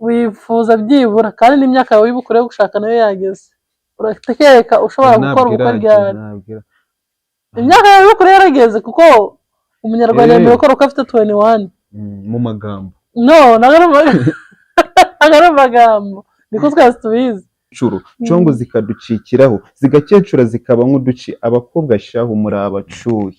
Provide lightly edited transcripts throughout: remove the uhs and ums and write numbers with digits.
Wifuza byibura, kandi n'imyaka yawe y'ubukure yo gushaka nayo yageze, uratekeka ushobora gukora Ntabwo ubukwe iragera, ryari? Ntabwo Imyaka yawe y'ubukure yarageze, kuko Umunyarwanda yemerewe gukora uko afite 21. Mu magambo. No, ntabwo ari amagambo, niko twese tubizi. Ncuro congo zikaducikiraho, zigakecura, zikaba nk'uduci. Abakobwa shahu, muri abacuye.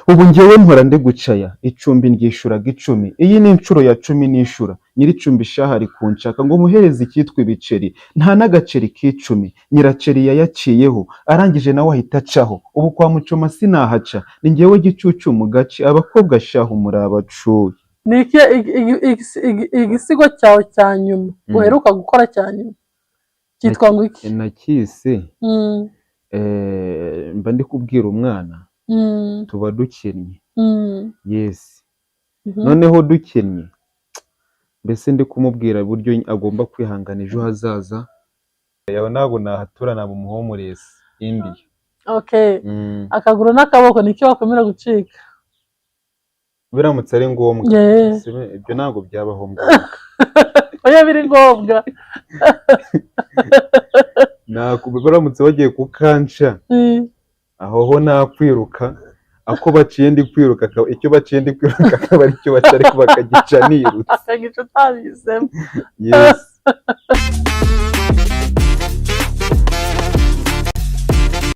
Ubu ngewe mpora ndi gucaya. Icumbi ryishuraga 10, iyi ni inshuro ya 10 nishura. Nyir'icumbi shaha ari kunshaka ngo muhereze icyitwa ibiceri, nta n'agaceri k'icumi. Nyiraceri yayaciyeho, arangije nawe ahita acaho. Ubu kwa Mucoma sinahaca, ni ngewe gicucu mu gace. Abakobwa shahu, muri abacuye. Ni iki igisigo cyawe cya nyuma uheruka gukora cya nyuma cyitwa ngo iki? Nakise mba ndi kubwira umwana, tuba dukinnye. Yes. Noneho dukinnye, mbese ndi kumubwira uburyo agomba kwihangana ejo hazaza. Yawe ntabwo nahatura, naba umuhomeless India. Okay. Akaguru n'akaboko, ni iki wakwemera gucika? Biramutse ari ngombwa? Yeah. Ibyo ntabwo byabaho ngombwa. Oya, biri ngombwa. Biramutse bagiye kukanca, aho ho nakwiruka. Ako baciye ndi kwiruka, icyo baciye ndi kwiruka akaba aricyo baca, ariko bakagica nirutse. Akagica utabizemo. Yes.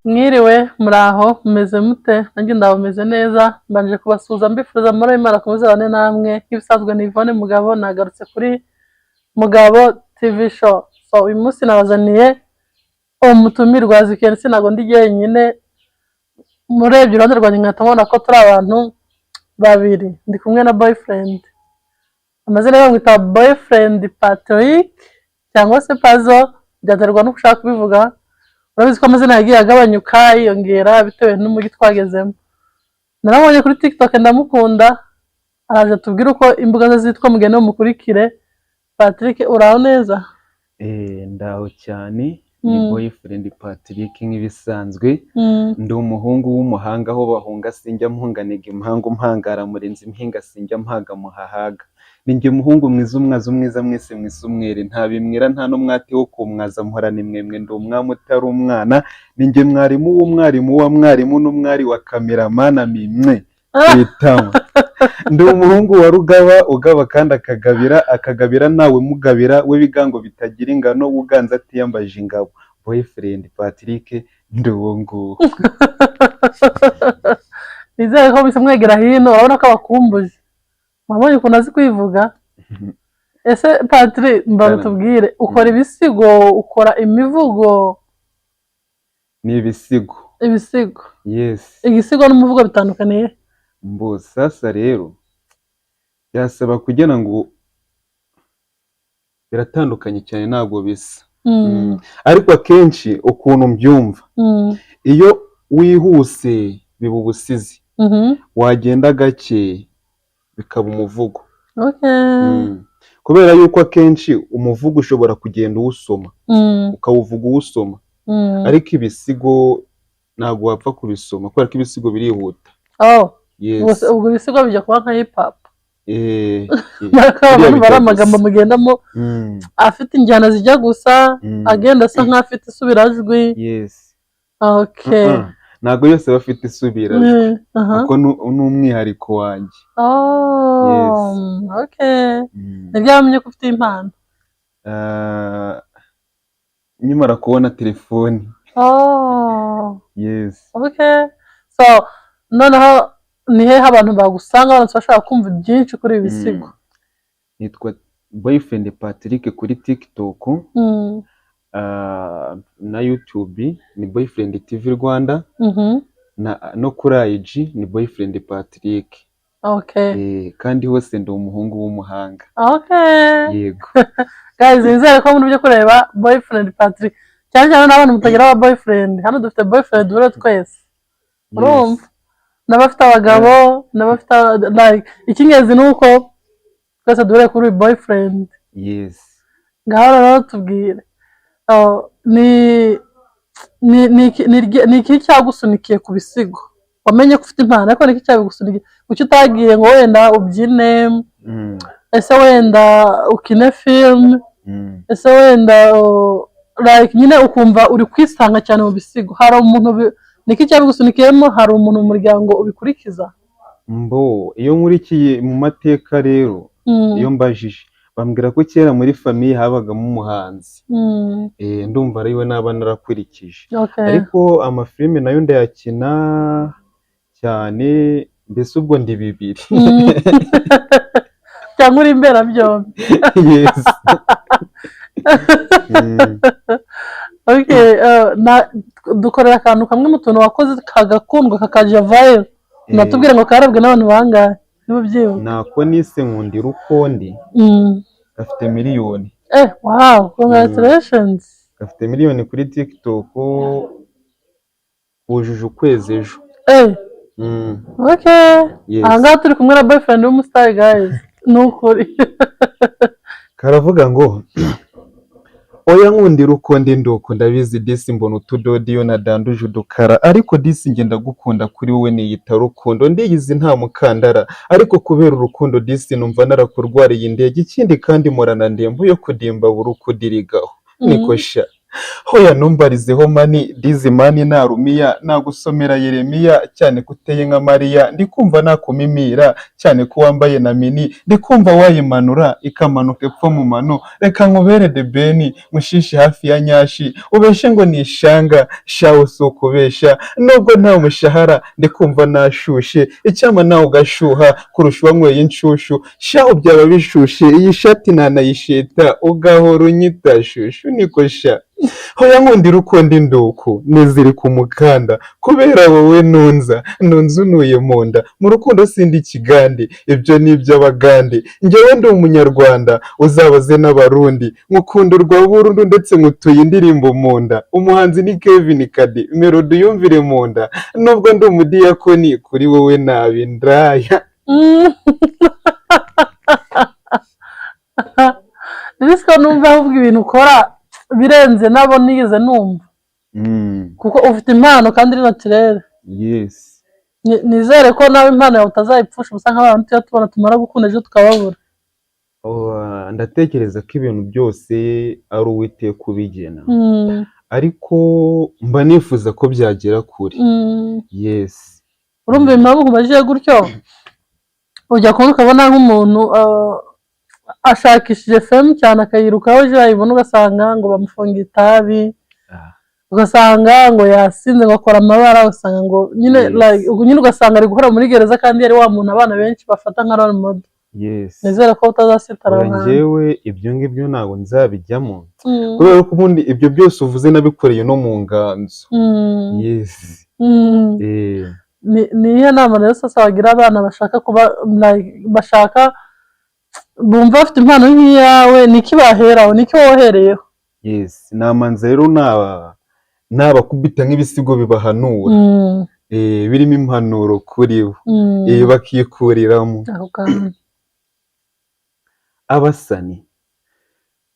Mwiriwe, muraho, mumeze mute? Nanjye ndaho meze neza. Mbanje kubasuhuza, mbifuriza amahoro y'Imana akomeze abane namwe. Nk'ibisanzwe ni Yvonne Mugabo, nagarutse kuri Mugabo TV Show. So uyu munsi nabazaniye umutumirwa zikensi, ntabwo ndi jyenyine. Murebye iruhande rwanjye nkahita mubona ko turi abantu babiri. Ndi kumwe na boyfriend, amazina ye bamwita Boyfriend Patrick cyangwa se Pazo, byaterwa n'uko ushaka kubivuga. Urabizi ko amazina yagiye agabanyuka, yiyongera bitewe n'umujyi twagezemo. Naramubonye kuri TikTok ndamukunda, araje tubwire uko imbuga ze zitwa, mugende mukurikire. Patrick, uraho neza? Ndaho cyane, ni Boyfriend Patrick nk'ibisanzwe. Ndi umuhungu w'umuhanga, aho bahunga sinjya mpunganiga impangu, mpangara murenze impinga, sinjya mpaga muhahaga. Ni njye muhungu mwiza, umwaza umwiza mwese mwise umwere, nta bimwira, nta n'umwati wo kumwaza, mporana imwemwe, ndi umwami utari umwana. Ni njye mwarimu w'umwarimu wa mwarimu n'umwari wa kameramana mimwe kwitama. Ndi umuhungu wa Rugaba, ugaba kandi akagabira, akagabira nawe mugabira w'ibigango bitagira ingano, uganza atiyambaje ingabo. Boyfriend Patrick, ndi uwo nguwo. Nizere ko muhise mwegera hino, urabona ko abakumbuje, mwabonye ukuntu azi kwivuga. Ese Patrick, mbara Karame. tubwire, ukora ibisigo, ukora imivugo? Ni ibisigo. Ibisigo? Yes. Igisigo n'umuvugo bitandukaniye? Mbo sasa rero byasaba kugira ngo biratandukanye cyane, ntabwo bisa. Ariko akenshi ukuntu mbyumva, iyo wihuse biba ubusizi, wagenda gake bikaba umuvugo. Kubera yuko akenshi umuvugo ushobora kugenda uwusoma, ukawuvuga uwusoma, ariko ibisigo ntabwo wapfa kubisoma kubera ko ibisigo birihuta. Oh. Yes. Ubwo ibisigo bijya kuba nka hip hop. Biriya Abantu bijya bari amagambo gusa. mugendamo afite injyana zijya gusa, agenda asa nk'afite isubirajwi. Yes. Okay. Ntabwo yose aba afite isubirajwi. Kuko ni umwihariko wanjye. Oh. Yes. Okay. Ni ryari ko ufite impano? Ah, nkimara kubona telefoni. Oh. Yes. Okay, so noneho ni hehe abantu bagusanga baramutse bashaka kumva byinshi kuri ibi bisigo? Nitwa Boyfriend Patrick kuri TikTok, ah, na YouTube ni Boyfriend TV Rwanda, no kuri IG ni Boyfriend Patrick. Kandi hose ndi umuhungu w'umuhanga. Yego. Guys, nizere ko muri byo kureba Boyfriend Patrick, cyane cyane n'abana mutagira aba boyfriend, hano dufite boyfriend buri twese, urumva, n'abafite abagabo, n'abafite like, icy'ingenzi ni uko twese duhure kuri uyu boyfriend. Ngaho rero tubwire. Oh, ni iki cyagusunikiye ku bisigo? Wamenye ko ufite impano, ariko ni iki cyabigusunikiye? Kuki utagiye ngo wenda ubyine? Ese wenda ukine filime? Ese wenda like nyine ukumva uri kwisanga cyane mu bisigo, hari umuntu niki cyabigusunikiyemo? Hari umuntu mu muryango ubikurikiza? Mbo iyo nkurikiye mu mateka rero, iyo mbajije bambwira ko kera muri famille habagamo umuhanzi. Ndumva ariwe naba narakurikije. Ariko amafilime nayo ndayakina cyane, mbese ubwo ndi bibiri. Cyangwa uri imberabyombi? Yes. Okay, dukorera akantu kamwe mu tuntu wakoze kagakundwa, kakaja viral. Unatubwire ngo karabwe n'abantu bangahe, niba ubyibuka. Nako nise Nkundira Uko Ndi. Gafite miliyoni. Wow, congratulations. Gafite miliyoni kuri TikTok, wujuje ukwezi ejo. Okay. Yes. Aha ngaha turi kumwe na boyfriend w'umustar, guys, ni ukuri. Karavuga ngo: "Oya, nkundira uko ndi, nduko ndabizi disi, mbona utudodi iyo nadanduje udukara, ariko disi njye ndagukunda, kuri wowe niyita rukundo, ndiyizi nta mukandara, ariko kubera urukundo disi numva narakurwariye indege. Ikindi kandi mporana ndembo yo kudimba buri ukudirigaho niko sha. Hoya numbarizeho mani dizi mani, narumiya nagusomera Yeremiya, cyane ko uteye nka Mariya, ndi kumva nakumimira, cyane ko wambaye na mini, ndi kumva wayimanura ikamanuka epfo mu mano. Reka nkubere de beni, mushishe hafi ya nyashi, ubeshe ngo ni ishanga shawo, si ukubesha nubwo nta mushahara, ndi kumva nashushe, icyama nawe ugashuha kurusha uwanyweye inshushu shawo, byaba bishushe, iyi shati nanayisheta ugahora unyita shushu, niko sha. Hoya nkundira uko ndi, nduku nizirika umukanda kubera wowe, nunza nunze unuye mu nda, mu rukundo sindi ikigande, ibyo ni iby'abagande, njyewe ndi umunyarwanda, uzabaze n'abarundi, nkukunda urwa burundu, ndetse nkutuye indirimbo mu nda. Umuhanzi ni Kevin Kade, melody yumvire mu nda, nubwo ndi umudiyakoni kuri wowe naba indaya." Rero ko numva ahubwo ibintu ukora birenze nabo nigeze numva, kuko ufite impano kandi iri naturelle. Nizere ko nawe impano yawe utazayipfusha ubusa nk'abantu tujya tubona tumara gukunda ejo tukababura. Oh, ndatekereza ko ibintu byose ari Uwiteka ubigena, ariko mba nifuza ko byagera kure. Yes. Urumva impamvu nkubajije gutyo? Ujya kubona ukabona nk'umuntu ashakishije fame cyane, akayirukaho, ejo yayibona ugasanga ngo bamufunga itabi, ugasanga ngo yasinze, ngo akora amabara, ugasanga ngo nyine like, ubwo nyine ugasanga ari guhora muri gereza kandi yari wa muntu abana benshi bafata nka role model. Nizere ko utazasitara Oya, aho hantu. Njyewe ibyo ngibyo ntabwo nzabijyamo, kubera ko ubundi ibyo byose uvuze nabikoreye no mu nganzo. Yes. Ni iyihe nama rero sasa wagira abana bashaka kuba like, bashaka bumva bafite impano nk'iyawe? Ni iki baheraho? Ni iki wowe wahereyeho? Yes, namanza rero nabakubita nk'ibisigo bibahanura, birimo impanuro kuri bo, bakikuriramo. Ako kantu. Abasani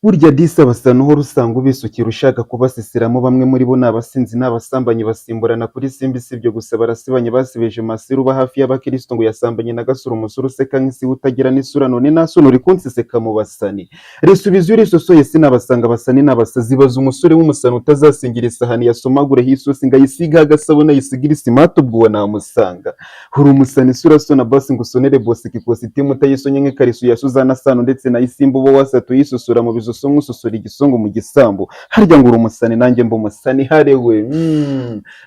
burya disi, abasani uhora usanga ubisukira ushaka kubasisiramo. Bamwe muri bo ni abasinzi n'abasambanyi, basimburana kuri Simbi. Si ibyo gusa, barasibanye, basibeje masiru uba hafi y'abakristo, ngo yasambanye na Gasura, umusore useka nk'isi utagira n'isura. None nasoni uri kunseseka mu basani, risubiza iyo urisosoye sinabasanga. Abasani n'abasazi, baza umusore w'umusani utazasingira isahani yasomagureho isosi ngo ayisigeho agasabune, ayisigire isimati, ubwo uwo namusanga. Uri umusani isura sona basi ngo usonere bosiki ikositimu utayisonye nk'ikariso ya Suzana Sano, ndetse na Isimba uba wasatuye yisusura mu bizusu nk'ususura igisongo mu gisambu. Harya ngo uri umusani, nanjye mba umusani harewe.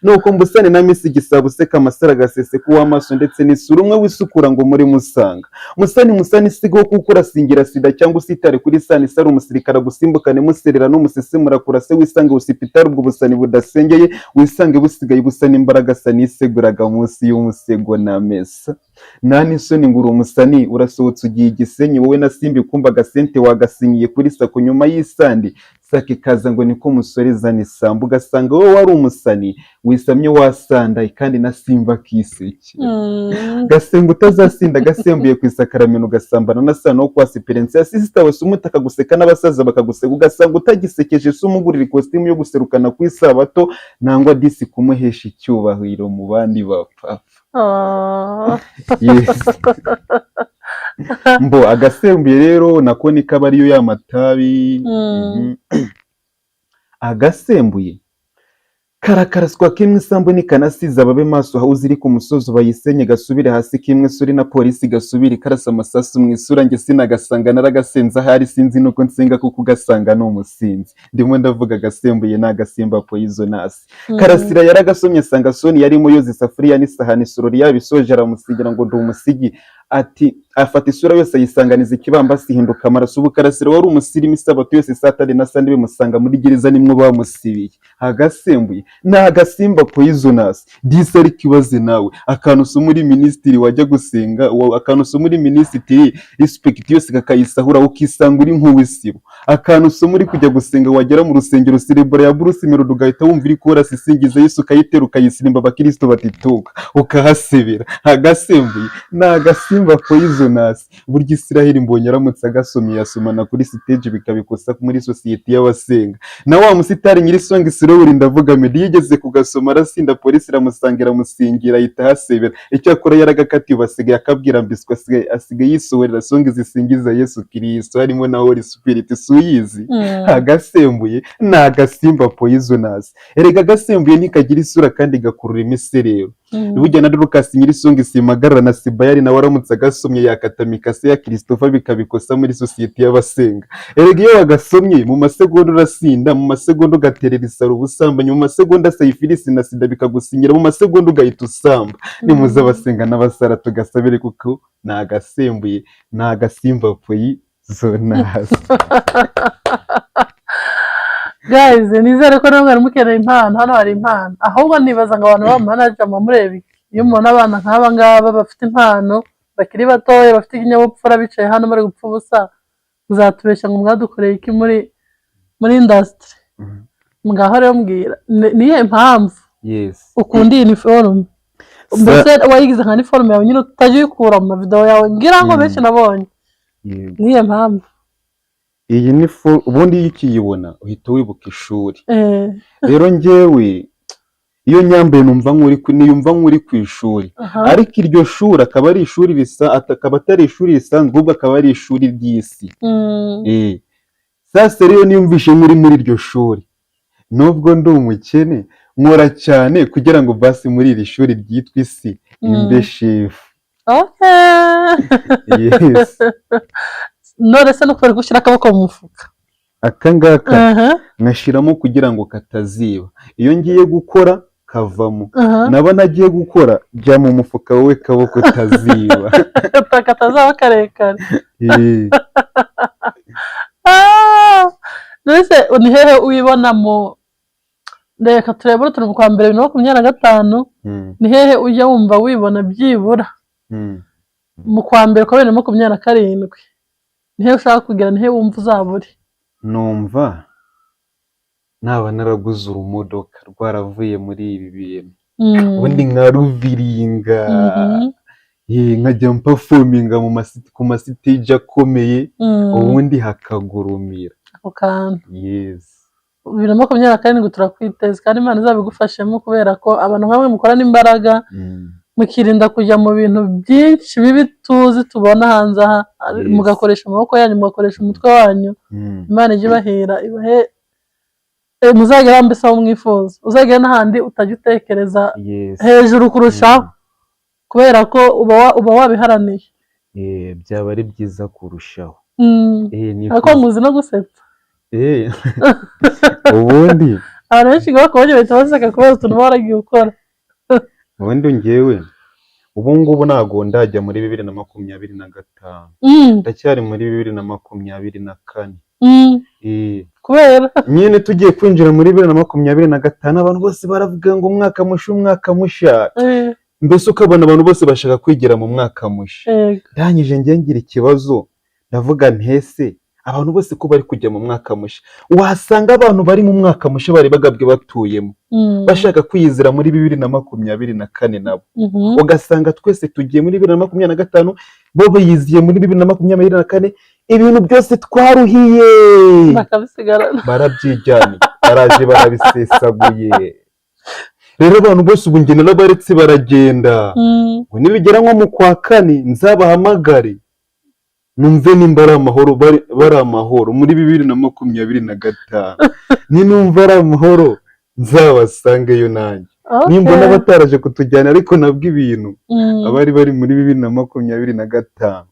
Nuko mbusane na Miss Igisabo useka amasaro agaseseka uw'amaso ndetse n'isura, umwe wisukura ngo muri musanga musani musani sigaho, kuko urasingira sida cyangwa usitare kuri sani sari umusirikare agusimbukane muserera n'umusesemura kurase, wisange usipitari ubwo busani budasengeye, wisange busigaye busa n'imbaraga niseguraga munsi y'umusego na mesa. Nta n'isoni ngo uri umusani, urasohotse ugiye igisenyi wowe na Simbi, kumva agasente wagasinyiye kuri sako nyuma y'isandi saka ikaza ngo niko musorezana isambu, ugasanga wowe wari umusani wisamye wasandaye kandi na Simba akisekera. Gasenga utazasinda gasembuye ku isakaramento, ugasambana na sano wo kwa siperensiya sisita wese, umutaka guseka n'abasaza bakaguseka, ugasanga utagisekeje se umugurira ikositimu yo guserukana ku isabato, nangwa disi kumuhesha icyubahiro mu bandi bapapa. Ah. Yes. Mbo agasembuye rero nako ni kaba ariyo ya matabi. Agasembuye karakaraswa kimwe, isambu nikanasiza babe maso, aho uziri ku musozi bayisenye gasubire hasi kimwe, suri na polisi gasubire karasa amasasu mu isura. Njye sinagasanga naragasenze, ahari sinzi nuko nsenga kuko ugasanga ni umusinzi. Ndimo ndavuga agasembuye ni agasimba poisonous. Karasira yaragasomye asanga Soni yarimo yoza isafuriya n'isahani, isorori yabisoje, aramusigira ngo ndi umusigi. Ati afata isura yose ayisanganiza ikibambasi, ihinduka amaraso. Ubu Karasira wari umusirimu, isabato yose Saturday na Sunday bimusanga muri gereza, nimwo bamusibiye. Agasembuye ni agasimba poisonous disi. Ariko ibaze nawe akantu usoma uri minisitiri, wajya gusenga, akantu usoma uri minisitiri, respect yose kakayisahura, ukisanga uri nk'uwisibo. Akantu usoma uri kujya gusenga, wagera mu rusengero, cerebral ya Bruce Melody ugahita wumva iri chorus isingiza Yesu, ukayitera ukayisirimba, abakristo batituka, ukahasebera. Agasembuye ni agasimba poisonous. Burya Israel Mbonyi aramutse agasomye yasomana kuri stage, bikabikosa muri sosiyete y'abasenga. Na wa musitari nyiri song Slowly, ndavuga Meddy, yigeze kugasoma arasinda, polisi iramusanga iramusingira, ahita ahasebera. Icyakora yaragakatiye, ubu asigaye akabwira mbiswa, asigaye yisohorera song zisingiza Yesu Kristo harimo na Holy Spirit, si uyizi? Agasembuye ni agasimba poisonous. Erega agasembuye ntikagira isura kandi gakurura imiserero. Burya na Dorcas nyiri song Simagarara na Sibayari nawe aramutse agasomye yakata mikase ya Christopher, bikabikosa muri sosiyete y'abasenga. Erega iyo wagasomye mu masegonda urasinda, mu masegonda ugaterera isaro ubusambanyi, mu masegonda syphilis na sida bikagusinyira, mu masegonda ugahita usamba. Nimuze abasenga n'abasara tugasabire, kuko ni agasembuye, ni agasimba poisonous. Guys, nizere ko namwe mukeneye impano. Hano hari impano. Ahubwo nibaza ngo abantu baba manager mureba iki iyo mubona abana nk'aba ngaba bafite impano, bakiri batoya, bafite ikinyabupfura, bicaye hano bari gupfa ubusa, muzatubeshya ngo mwadukoreye iki muri industry? Ngaho rero mbwira, niyihe mpamvu ukunda iyi uniforme? Mbese wayigize nka uniforme yawe nyine utajya uyikura mu mavideo yawe, ngira ngo benshi nabonye. Niyihe mpamvu? Iyi ni fu ubundi iyo ukiyibona uhita wibuka ishuri. Rero njyewe iyo nyambaye numva niyumva nk'uri ku ishuri, ariko iryo shuri akaba ari ishuri risa, akaba atari ishuri risanzwe, ahubwo akaba ari ishuri ry'isi. Sasa rero niyumvishe nk'uri muri iryo shuri, nubwo ndi umukene nkora cyane kugira ngo basi muri iri shuri ryitwa isi imbe shefu. Yes. None se nuko bari gushyira akaboko mu mufuka? Aka ngaka nkashyiramo kugira ngo kataziba. Iyo ngiye gukora kavamo, naba nagiye gukora, jya mu mufuka wowe kaboko utaziba. Katazaba karekare. Ah! None se ni hehe wibona mu, reka turebe, turi mu kwa mbere 2025, ni hehe ujya wumva wibona byibura mu kwa mbere kwa 2027? Ni hehe ushaka kugera? Ni hehe wumva uzaba uri? Numva naba naraguze urumodoka rwaravuye muri ibi bintu, ubundi nkaruviringa, nkajya mpafominga ku mastage akomeye, ubundi hakagurumira. Ako kantu. Yes. 2027 turakwiteze, kandi Imana izabigufashemo, kubera ko abantu nkamwe mukorana imbaraga, mukirinda kujya mu bintu byinshi bibi tuzi tubona hanze aha, mugakoresha amaboko yanyu, mugakoresha umutwe wanyu, Imana ijye ibahira, ibahe muzagera mbese aho mwifuza, uzagera n'ahandi utajya utekereza, hejuru kurushaho, kubera ko uba wabiharaniye. Byaba ari byiza kurushaho. Ariko muzi no gusetsa. Ubundi Abantu benshi ngo bakubonye bahita baseka kubera utuntu uba waragiye ukora. Ubundi njyewe ubu ngubu ntabwo ndajya muri 2025, ndacyari muri 2024. Kubera? Nyine tugiye kwinjira muri 2025, abantu bose baravuga ngo umwaka musha, umwaka musha, mbese ukabona abantu bose bashaka kwigira mu mwaka musha. Ndangije njye ngira ikibazo, ndavuga ntese abantu bose ko bari kujya mu mwaka musha, wasanga abantu bari mu mwaka musha bari bagabwe batuyemo, bashaka kwiyizira muri 2024 nabo, ugasanga twese tugiye muri 2025, bo biyiziye muri 2024, ibintu byose twaruhiye bakabisigarana. Barabyijyaniye, baraje barabisesaguye. Rero abantu bose ubu njye narabaretse baragenda, ngo nibigera nko mu kwa kane nzabahamagare. Numve nimba ari amahoro, bari amahoro muri 2025. Ninumva ari amahoro, nzabasangeyo nanjye. Nimbona bataraje kutujyana, ariko nabwo ibintu abari bari muri 2025.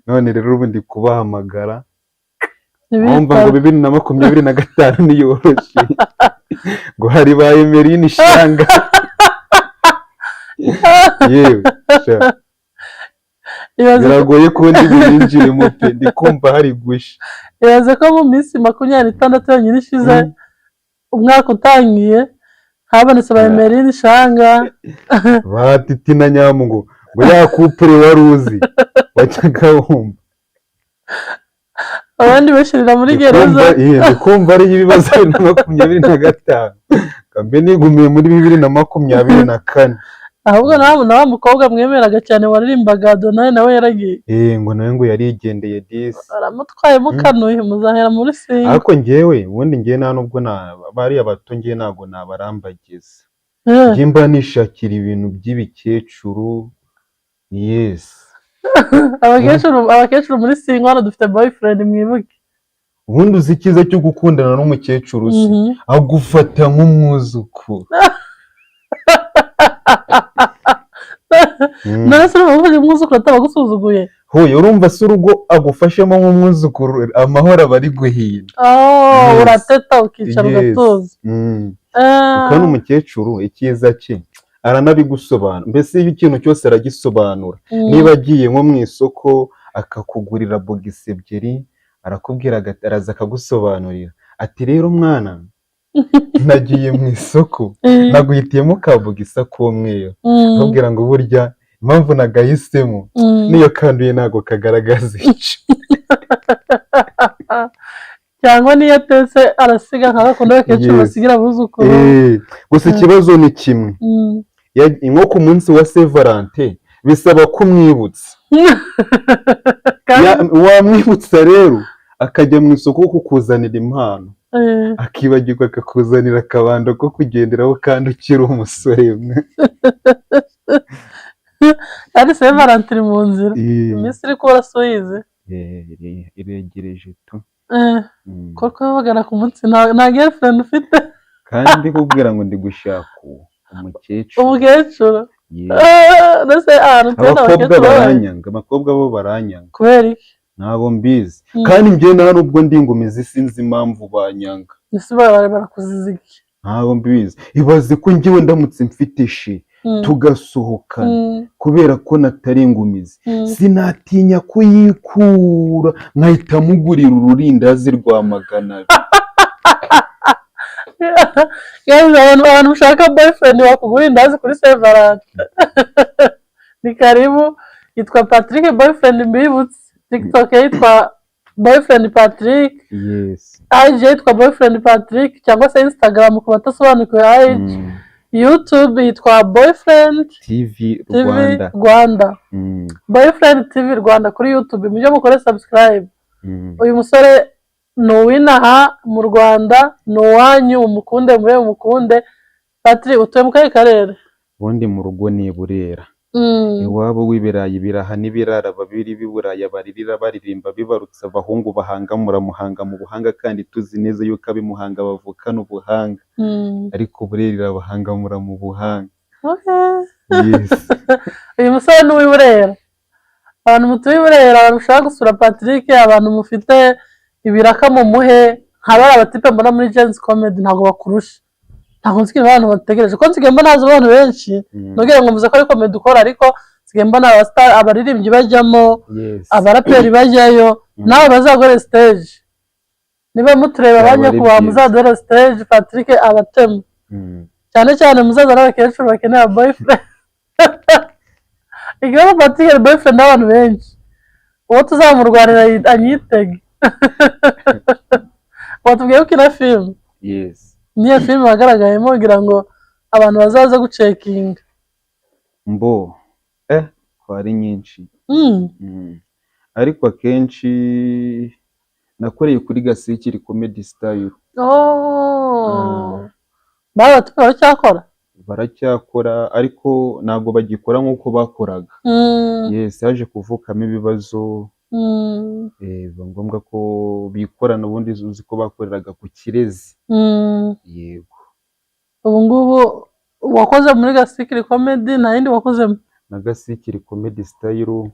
None rero ubu ndi kubahamagara, wumva ngo 2025 niyoroshye, ngo hari ba Emeline Shanga, yewe sha. Biragoye ko ndi bubinjiremo pe, ndi kumva hari gushya. Ibaze ko mu minsi 26 yonyine ishize, umwaka utangiye, habonetse ba Emeline Shanga. Ba Titi na Nyamungo, ngo ya couple wari uzi wajyaga wumva. Abandi bashirira muri Ndi gereza. Ndi kumva ari ibibazo 2025, kambe nigumiye muri 2024. Ahubwo nawe na wa mukobwa mwemeraga cyane waririmbaga Adonai nawe yaragiye. Eh, ngo nawe ngo yarigendeye disi. Aramutwaye mukanuye, muzahera muri single. Ariko njyewe ubundi njyewe nta nubwo na bariya bato, njyewe ntabwo nabarambagiza. Njye mba nishakira ibintu by'ibikecuru, yes. Abakecuru, abakecuru muri single, hano dufite Boyfriend, mwibuke. Ubundi uzi icyiza cyo gukundana n'umukecuru se? Agufata nk'umwuzukuru. None se urumva ufashe umwuzukuru ataba agusuzuguye? Hoya, urumva se urugo agufashemo nk'umwuzukuru, amahoro aba ari guhinda. Oh, Yes. urateta ukicara ugatuza. Kandi umukecuru icyiza cye aranabigusobanura, mbese iyo ikintu cyose aragisobanura. Niba agiye nko mu isoko akakugurira bogisi ebyiri, arakubwira, araza akagusobanurira ati: "Rero mwana, nagiye mu isoko, naguhitiyemo ka bogisa k'umweru." Akubwira ngo burya impamvu nagahisemo, niyo kanduye ntabwo kagaragaza icyo. Cyangwa niyo atetse arasiga, nka bakunda abakecuru basigira abuzukuru. Eh, gusa ikibazo ni kimwe. Nko ku munsi wa Saint Valentin bisaba kumwibutsa. Kandi Wamwibutsa rero akajya mu isoko kukuzanira impano, akibagirwa akakuzanira akabando ko kugenderaho kandi ukiri umusore mwe. Kandi Saint Valentin iri mu nzira. Eh, Iminsi iri kubura suyizi. eh, iregereje tu. Koko bagana ku munsi nta girlfriend ufite? Kandi ndi kubwira ngo ndi gushaka uwo umukecuru. Umukecuru? Yeah. Eh, mbese ahantu utuye nta Abakobwa bakecuru bahari? baranyanga, abakobwa bo baranyanga. Kubera iki? Ntabwo mbizi. Kandi njye nta nubwo ndi ingumizi, sinzi impamvu banyanga. Ese bara barakuziza iki? Ntabwo mbizi. Ibaze ko njyewe ndamutse mfite chérie, tugasohokana, kubera ko natari ingumizi, sinatinya kuyikura nkahita mugurira ururindazi rwa 200. Guys, abantu mushaka boyfriend wakugura indazi kuri Saint Valentin, ni karibu. Yitwa Patrick Boyfriend, mbibutse. TikTok ye yitwa Boyfriend Patrick. Yes. IG yitwa Boyfriend Patrick, cyangwa se Instagram ku batasobanukiwe IG. YouTube yitwa Boyfriend TV TV Rwanda. Rwanda. Boyfriend TV Rwanda kuri YouTube, mujye mukore subscribe. Uyu musore ni uw'inaha mu Rwanda, ni uwanyu, mumukunde, mube mumukunde. Patrick, utuye mu kahe karere? Ubundi mu rugo ni i Burera. Iwabo w'ibirayi biraha n'ibirara, babiri b'i Buraya baririra baririmba bibarutse abahungu bahangamura muhanga mu buhanga, kandi tuzi neza yuko ab'i Muhanga bavukana ubuhanga. Ariko Burera irabahangamura mu buhanga. Okay. Yes. Uyu musore ni uw'i Burera. Abantu mutuye i Burera, abantu mushaka gusura Patrick, abantu mufite ibiraka mumuhe. Nka bariya batipe mbona muri Gen-Z Comedy ntabwo bakurusha. Ntabwo nsigaye abantu bategereje ko nsigaye mbona haza abantu benshi. Ntugira ngo mvuze ko ari comedy ukora, ariko nsigaye mbona abastar, abaririmbyi bajyamo, abaraperi bajyayo. Nawe bazagore stage niba mutureba. Byaba Ba ari nyakubahwa, byiza. muzaduhere stage Patrick abatema. Cyane cyane muzaza n'abakecuru bakeneye boyfriend. Ikibazo, Patrick ari boyfriend y'abantu benshi. Uwo tuzamurwanira anyitege. Watubwiye ko ukina filime? Yes. Niyo filime wagaragayemo kugira ngo abantu bazaze gucekinga? Mbo ko ari nyinshi. Ariko akenshi nakoreye kuri Gasekiri Comedy Style. Oh. Baba batuye baracyakora? Baracyakora, ariko ntabwo bagikora nk'uko bakoraga. Yes, haje kuvukamo ibibazo. Biba ngombwa ko bikorana, ubundi uzi ko bakoreraga ku Kirezi. Yego. Ubu ngubu wakoze muri Gasikiri Comedy, nta yindi wakozemo? Na Gasikiri Comedy Style.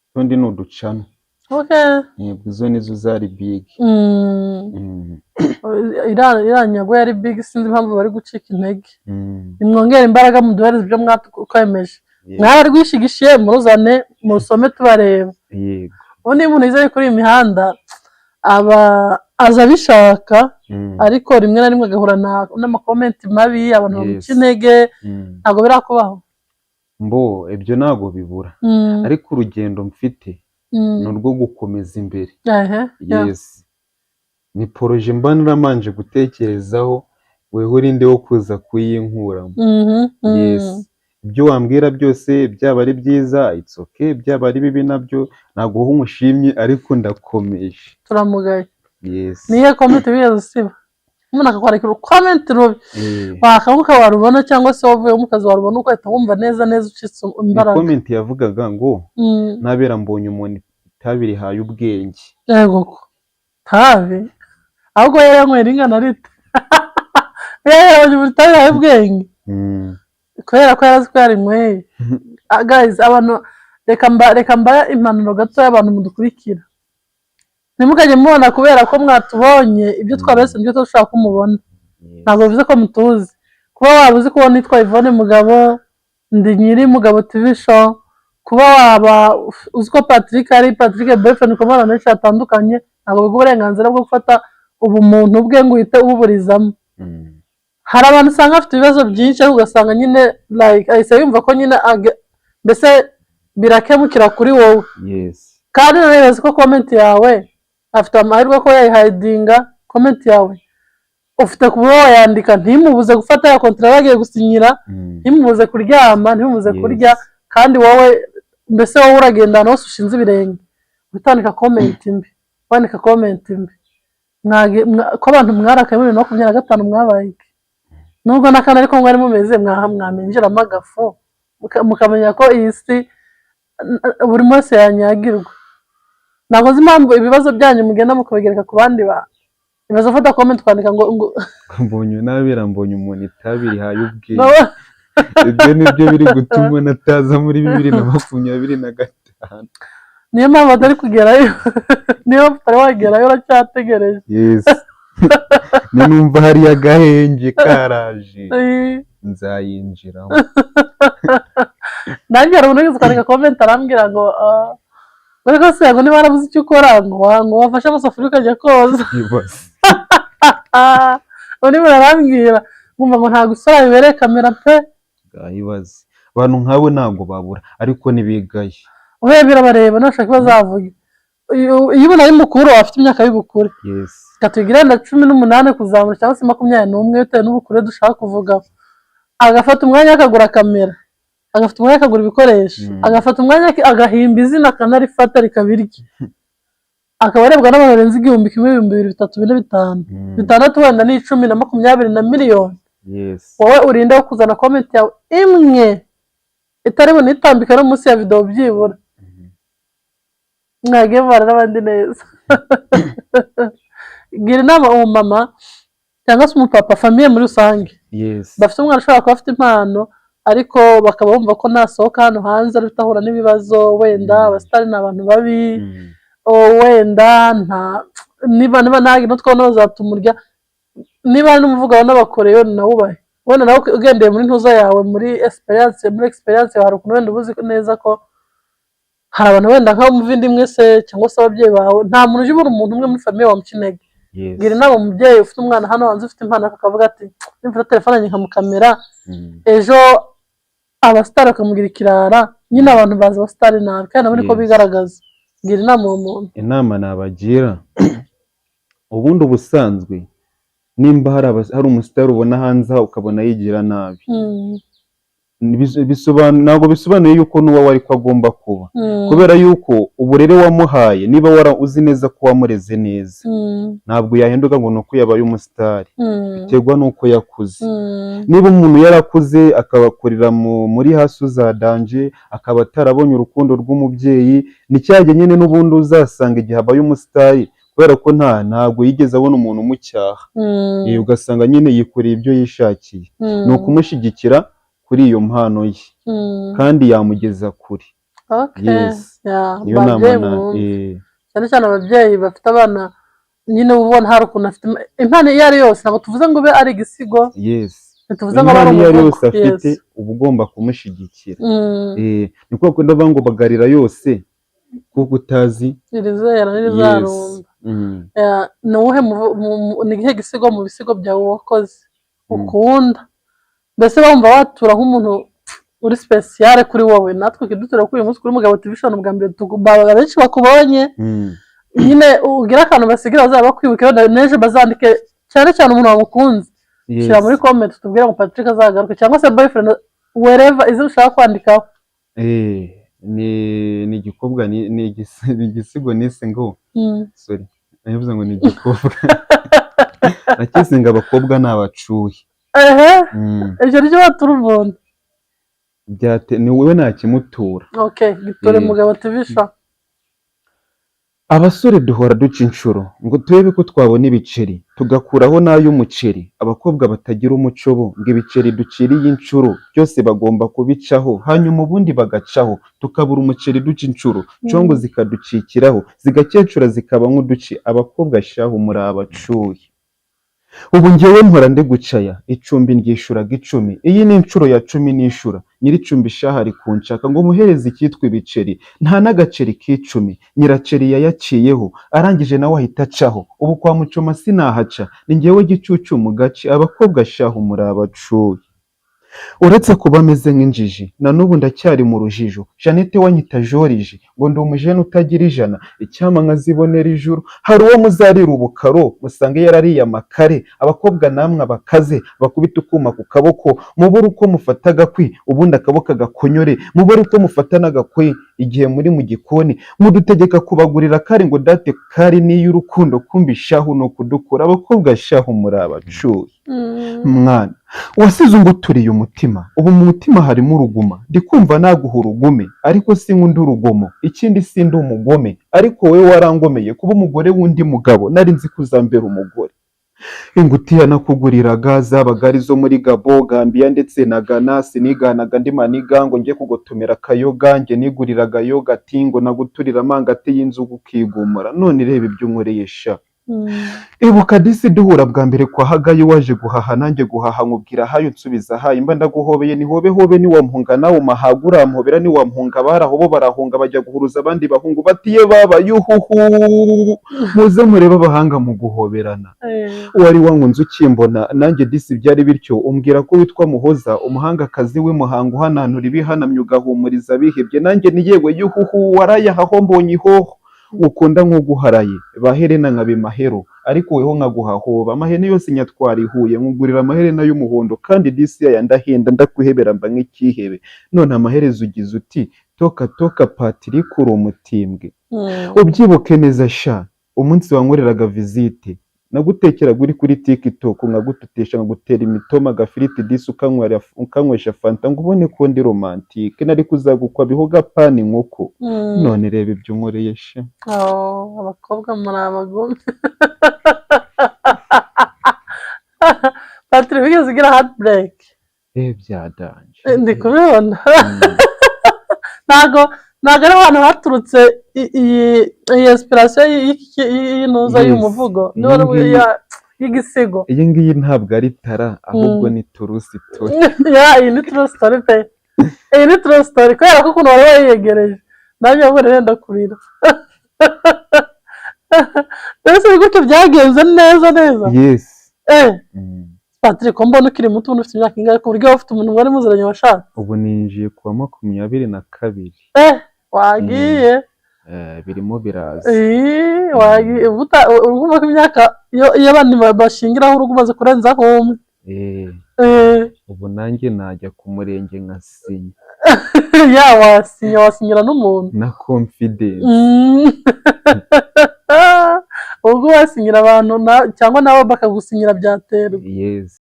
Utundi ni uducano. Yego, izo nizo zari big. Iriya nyago yari big, sinzi impamvu bari gucika intege. Nimwongere imbaraga, muduhereze ibyo mwatwemeje. Mwararwishigishiye, muruzane murusome tubareba. Ubundi iyo umuntu yizeye kuri iyi mihanda aba aza abishaka, ariko rimwe na rimwe agahura n'ama comment mabi, abantu bamuca intege. Ntabwo birakubaho? Mbo ibyo ntabwo bibura, ariko urugendo mfite ni urwo gukomeza imbere. Yes, ni projet mba naramanje gutekerezaho, weho urinde wo kuza kuyinkuramo. Yes, ibyo wambwira byose, byaba ari byiza, it's okay, byaba ari bibi nabyo ntabwo wowe umushimye, ariko ndakomeje. Turamugaye. Yes. Niyo comment wigeze usiba, umuntu akakwandikira comment rubi, wakabuka warubona, cyangwa se wavuye mu kazi warubona, ugahita wumva neza neza ucitse Ni imbaraga? comment yavugaga ngo nabera mbonye umuntu itabi rihaye ubwenge. Yego ko tabi, ahubwo yari yanyweye ringana rite? Yari yabonye umuntu itabi rihaye ubwenge? Kubera ko yari azi ko yarinyweye. Ah, guys, abantu, reka mba impanuro gato y'abantu mudukurikira. Ntimukajye mubona kubera ko mwatubonye, ibyo twaberetse nibyo dushaka ko mubona. Ntabwo bivuze ko mutuzi. Kuba waba uzi ko nitwa Yvonne Mugabo, ndi nyiri Mugabo TV Show, kuba waba uzi ko Patrick ari Patrick Boyfriend, ku bana benshi batandukanye, ntabwo biguha uburenganzira bwo gufata ubumuntu bwe ngo uhite ububurizamo. Hari abantu usanga bafite ibibazo byinshi, ariko ugasanga nyine like ahise yumva ko nyine mbese birakemukira kuri wowe. Kandi nanone ko comment yawe afite amahirwe ko yayihidinga. Comment yawe ufite kuba wayandika ntimubuze gufata ya contrat bagiye gusinyira, ntimubuze kuryama, ntimubuze kurya. Kandi wowe, mbese wowe uragenda ahantu hose ushinze ibirenge utandika comment mbi, wandika comment mbi. Ko abantu mwarakaye muri 2025, mwabaye iki? Nubwo n'akandi ariko mwari mumeze, mwaminjiramo agafu, mukamenya ko iyi si buri wese yanyagirwa. Ntabwo nzi impamvu ibibazo byanyu mugenda mukabigereka ku bandi bantu. Ibaze ufata comment kwandika ngo Mbonye nabera mbonye umuntu itabi rihaye ubwenge. No. Ibyo nibyo biri gutuma nataza muri 2025. Niyo mpamvu atari kugerayo, niyo mpamvu utari wagerayo, uracyategereje. Yes, ninumva hariya agahenge karaje, nzayinjiramo. Nanjye hari umuntu wigeze kwandika comment arambwira ngo ariko se ngo niba warabuze icyo ukora, ngo wafashe amasafuriya ukajya koza. Ibaze. Undi muntu arambwira nkumva ngo nta gusora bibereye kamera pe. Ibaze, abantu nk'abo ntabwo babura, ariko ntibigaye. Uhe birabareba, nashaka bazavuge. Iyo umuntu ari mukuru, afite imyaka y'ubukure, reka tugire wenda 18 kuzamura cyangwa se 21 bitewe n'ubukure dushaka kuvugaho, agafata umwanya akagura kamera, agafata umwanya akagura ibikoresho, agafata umwanya agahimba izina, akanarifata rikaba irye, akaba arebwa n'abantu barenze 1000, 2000, 3000, 4000, 5000, 6000, wenda ni 10 na 20 na miliyoni. Wowe urinde wo kuzana comment yawe imwe itari bunitambike no munsi ya videwo byibura. Mwagiye mubana n'abandi neza. Gira inama umumama cyangwa se umupapa, famille muri rusange, bafite umwana ushobora kuba afite impano, ariko bakaba bumva ko nasohoka hano hanze ari ahura n'ibibazo, wenda abasitari ni abantu babi, wenda nta niba nta n'utwo bazatumurya, niba hari n'umuvugo n'abakoreye nawubahe. Wenda nawe ugendeye muri ntuza yawe, muri experience yawe, hari ukuntu wenda uba uzi neza ko hari abantu wenda nk'abamuvandimwe se cyangwa se ababyeyi bawe, nta muntu ujya ubura umuntu umwe muri famille wamuca intege. Gira inama umubyeyi ufite umwana hano hanze ufite impano, akavuga ati nimfata telefone yanjye nkamukamera, ejo abasitari bakamugira ikirara. Nyine abantu bazi abasitari nabi, kandi nabo niko bigaragaza. Gira inama uwo muntu. Inama nabagira, ubundi ubusanzwe nimba hari umusitari ubona hanze aha ukabona yigira nabi, Ntabwo bisobanuye yuko n'uwawe ariko agomba kuba, kubera yuko uburere wamuhaye, niba wara uzi neza ko wamureze neza, ntabwo yahinduka ngo ni uko yabaye umusitari. Biterwa n'uko yakuze. Niba umuntu yarakuze akabakurira muri hustle za danger, akaba atarabonye urukundo rw'umubyeyi, ni cya gihe nyine n'ubundi uzasanga igihe abaye umusitari, kubera ko ntabwo yigeze abona umuntu umucyaha. Ugasanga nyine yikoreye ibyo yishakiye. Ni ukumushyigikira kuri iyo mpano ye, kandi yamugeza kure. Yes. Niyo nama. Babyeyi mwumve. Cyane cyane ababyeyi bafite abana nyine, uba ubona hari ukuntu afite impano iyo ari yose. Ntabwo tuvuze ngo ube ari igisigo, ntituvuze ngo abe ari Impano iyo ari umuvugo. yose afite, uba ugomba kumushyigikira. Ni kwa kundi bavuga ngo bagarira yose kuko utazi irizera n'irizarumba. Yeah, ni uwuhe ni igihe gisigo mu bisigo byawe wakoze ukunda, mbese wumva watura nk'umuntu uri spécial kuri wowe, natwe kidutura kuri uyu munsi kuri Mugabo TV Show? Bwa mbere benshi bakubonye, nyine ugira akantu basigira bazaba bakwibuka, wenda n'ejo bazandike, cyane cyane umuntu wamukunze. Shyira muri comment tubwire ngo Patrick azagaruke, cyangwa se boyfriend, wherever izo ushaka kwandikaho. Ni igikobwa, ni igisigo nise ngo, sorry, navuze ngo ni igikobwa, nakise ngo "Abakobwa ni abacuhi". Ehe. Ibyo ryo watura umuntu? Ni wowe ntakimutura. Okay, giture. Mugabo TV Show. Abasore duhora duca inshuro ngo turebe ko twabona ibiceri, tugakuraho n'ay'umuceri. Abakobwa batagira umuco bo ngo ibiceri duciriye inshuro byose bagomba kubicaho, hanyuma ubundi bagacaho, tukabura umuceri duca inshuro, congo zikaducikiraho, zigakecura zikaba nk'uduci. Abakobwa shahu, muri abacuyi. Ubu njyewe mpora ndi gucaya, icumbi ryishuraga 10, iyi ni inshuro ya 10 nishura. Nyir'icumbi shaha ari kunshaka ngo muhereze icyitwa ibiceri, nta n'agaceri k'icumi. Nyiraceri yayaciyeho, arangije nawe ahita acaho. Ubu kwa Mucoma sinahaca, ni njyewe gicucu mu gace. Abakobwa shahu, muri abacuyi. Uretse kuba ameze nk'injiji, na n'ubu ndacyari mu rujijo. Jeannette wanyita Joriji, ngo ndi umujene utagira ijana. Icyampa nkazibonera ijuru. Hari uwo muzarira ubukaro musange yarariye amakare. Abakobwa namwe abakaze bakubita ukuma ku kaboko, mubure uko mufata agakwi, ubundi akaboko agakonyore, mubure uko mufata n'agakwi igihe muri mu gikoni. Mudutegeka kubagurira kari ngo date kari n'iy'urukundo, kumbi shahu ni ukudukura. Abakobwa shahu, muri abacuyi. Mwana wasize unguturiye umutima, ubu mu mutima harimo uruguma. Ndi kumva naguha urugume, ariko sinkunda urugomo. Ikindi, sindi umugome, ariko wowe warangomeye kuba umugore w'undi mugabo. Nari nzi ko uzambera umugore. Ingutiya nakuguriraga zabaga ari izo muri Gabo, Gambia ndetse na Ghana. Siniganaga ndi maniga ngo njye kugotomera akayoga. Njye niguriraga yogati ngo naguturira amangati y'inzugu ukigumura. None reba ibyo unkoreye sha. Ibuka disi duhura bwa mbere kwa Hagayi, waje guhaha nanjye guhaha, nkubwira hayo nsubiza hayi, mba ndaguhobeye ni hobe hobe. Niwampunga nawe umahaga urampobera, niwampunga baraho bo barahunga bajya guhuruza abandi bahungu bati ye baba yuhuhu, muze murebe abahanga mu guhoberana. Wari wankunze ukimbona, nanjye disi byari bityo. Umbwira ko witwa Muhoza, umuhangakazi w'imuhanga, uhananura ibihanamye, ugahumuriza abihebye. Nanjye ni yewe yuhuhu, warayahaho mbonye ihoho, ukunda nk'uguharaye baherena nkaba imahero, ariko weho nkaguha hoba amahene yose nyatwara i Huye, nkugurira amaherena y'umuhondo, kandi disi yaya ndahenda, ndakwihebera mba nk'ikihebe. None amaherezo ugize uti toka toka, Patrick uri umutimbwe. Ubyibuke neza sha, umunsi wankoreraga visite, nagutekeraga uri kuri TikTok, nkagututesha, nkagutera imitoma, agafiriti disi, ukanywesha fanta ngo ubone ko ndi romantique. Nari kuzagukwa bihoga pani inkoko. None reba ibyo unkoreye sha. Oh, abakobwa muri abagome. Patrick, wigeze ugira heartbreak? Bya danger. Ndi kubibona. Ntago ari ahantu haturutse iyi inspiration y'intuza y'umuvugo niba ari y'igisigo. Iyi ngiyi ntabwo ari tara, ahubwo ni true story. Yeah, iyi ni true story pe, iyi ni true story, kubera ko ukuntu wari wayiyegereje nanjye ahubwo nenda kurira. Mbese ni gutyo byagenze neza neza? Yes. Patrick, ko mbona ukiri muto, ubona ufite imyaka ingahe ku buryo waba ufite umuntu mwari muziranye washatse? Ubu ninjiye kuwa 22. Wagiye. Birimo biraza. Wagiye urumva ko imyaka iyo abandi bashingiraho urugo umaze kurenzaho umwe. Ubu nanjye najya ku murenge nkasinya. Ya, wasinya, wasinyira n'umuntu. Na confidence. Ubwo wasinyira abantu cyangwa nabo bakagusinyira, byaterwa. Yes.